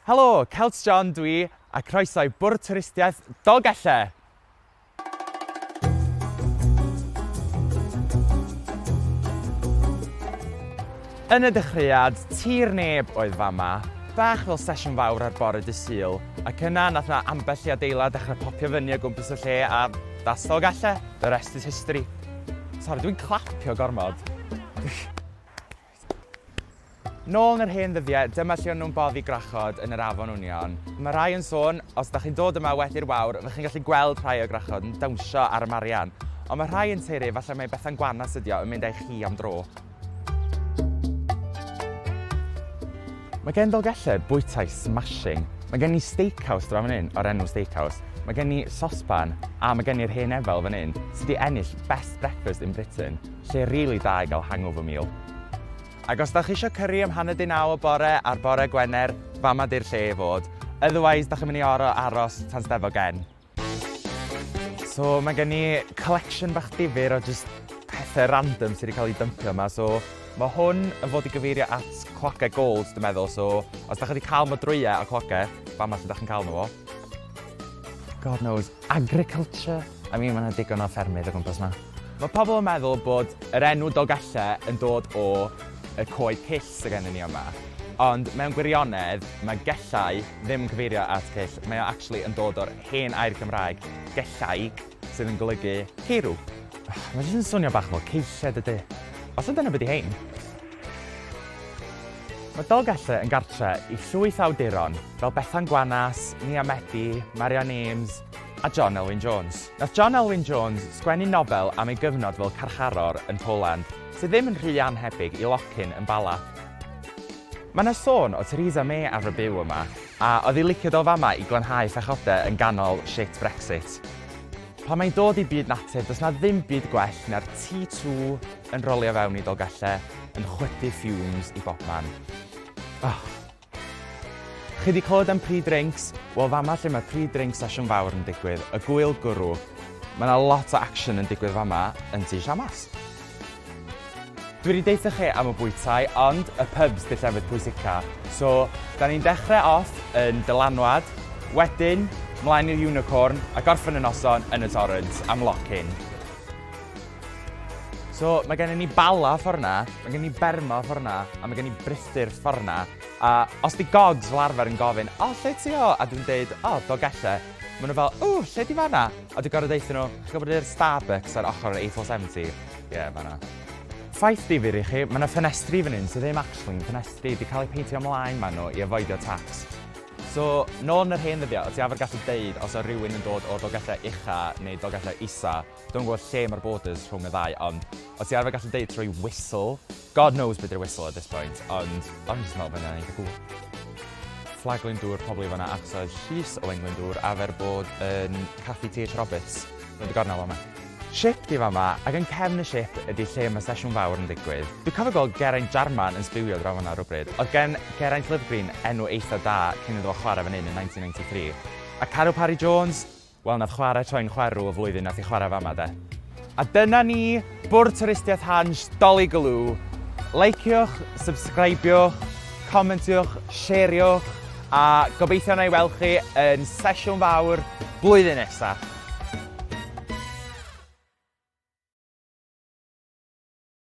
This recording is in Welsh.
Helo, Celt John dwi, a croeso i Bwrdd Twristiaeth Dolgellau! Yn y dechreuad, tir neb oedd fama, bach fel sesiwn fawr ar bore dydd Sul, ac yna nath 'na ambell i adeilad dechrau popio fyny o gwmpas y lle a that's Dolgellau, the rest is history. Sori, dwi'n clapio gormod. Nôl yn yr hen ddyddiau, dyma lle o'n nhw'n boddi gwrachod yn yr afon Wnion. Mae rhai yn sôn, os da chi'n dod yma wedi'r wawr, fych chi'n gallu gweld rhai o gwrachod yn dawnsio ar y marian. Ond mae rhai yn taeru falle mai Bethan Gwanas ydi o yn mynd â'i chi am dro. Mae gen Dolgellau bwytai smashing. Mae gen i steakhouse draw fan hyn o'r enw Steakhouse. Mae gen i sosban a mae gen i'r hen efel fan hyn sydd wedi ennill Best Breakfast in Britain. Lle rili da i gael hangover meal. Ac os da chi isio cyri am hanner 'di naw y bore ar bore Gwener, fama 'di'r lle i fod. Otherwise, da chi'n mynd i oro aros tan Steddfod Gen. So mae gen i collection bach difyr o jyst pethau random sydd wedi cael eu dympio yma. So mae hwn yn fod i gyfeirio at clogau gold, dwi'n meddwl. So os da chi wedi cael modrwyau o clogau, fama lle da chi'n cael nhw o. God knows. Agriculture? I mean, mae 'na digon o ffermydd o gwmpas 'ma. Mae pobl yn meddwl bod yr enw Dolgellau yn dod o y coed cyll sydd gennym ni yma. Ond mewn gwirionedd, mae gellau ddim yn cyfeirio at cyll, mae o actually yn dod o'r hen air Gymraeg gellaig, sydd yn golygu ceirw. Mae jyst yn swnio bach fel ceilliau, dydy? Falle dyna be 'di hein. Mae Dolgellau yn gartre i llwyth awduron fel Bethan Gwanas, Nia Medi, Marian Eames a John Elwyn Jones. Nath John Elwyn Jones sgwennu nofel am ei gyfnod fel carcharor yn Poland, sydd ddim yn rhy annhebyg i Locyn yn Bala. Mae 'na sôn o Theresa May arfer byw yma, a oedd hi licio dod fama i glanhau phechode yn ganol shit Brexit. Pan mae'n dod i byd natur, does 'na ddim byd gwell na'r T2 yn rolio fewn i Dolgellau, yn chwythu fumes i bobman. Oh. Chi 'di clywed am pre-drinks? Wel fama lle mae pre-drink sesiwn fawr yn digwydd, y gwyl gwrw. Mae 'na lot o action yn digwydd fama yn Tŷ Siamas. Dwi wedi deutha chi am y bwytai, ond y pubs 'di'r llefydd pwysica. So, da ni'n dechrau off yn Dylanwad, wedyn mlaen i'r Unicorn, a gorffen y noson yn y Torrent am lock-in. So, mae gennym ni Bala ffordd 'na, mae gen ni Bermo ffordd 'na, a mae gen ni Brithdir ffordd 'na. A os 'di Gogs fel arfer yn gofyn, o, lle ti o? A dwi'n deud, o, Dolgellau. Maen nhw fel, o, lle di fan'na? A dwi'n gorfod deutha nhw, chi'n gwybod yr Starbucks ar ochr yr A470? Ie, yeah, fan'na. Ffaith difyr i chi, mae yna ffenestri fan hyn sydd ddim actually'n ffenestri, 'di cael eu peintio ymlaen maen nhw i avoidio tax. So, nôl yn yr hen ddyddiau, o' ti arfer gallu deud os oedd rhywun yn dod o Dolgellau Ucha neu Dolgellau Isa, dwi'm yn gwybod lle mae'r borders rhwng y ddau, ond o' ti arfer gallu deud trwy whistle, God knows be di'r whistle at this point, ond o'n i jyst yn meddwl bod hynna'n eitha cŵl. Fflag Glyndŵr probably fan'na achos oedd llys Owain Glyndŵr arfer bod yn Caffi TH Roberts rownd y gornel fama. Ship 'di fama, ac yn cefn y ship ydi lle mae sesiwn fawr yn digwydd. Dwi'n cofio gweld Geraint Jarman yn sbiwio draw fan'na rywbryd. Oedd gen Geraint Lovgreen enw eitha da cyn iddo fo chwarae fan hyn yn 1993. A Caryl Parry Jones? Wel, nath chwarae troi'n chwerw y flwyddyn nath hi chwarae fama de. A dyna ni, Bwrdd Twristiaeth Hansh, Doli Galw. Leiciwch, subscribiwch, comentiwch, sheriwch, a gobeithio na i weld chi yn sesiwn fawr blwyddyn nesa.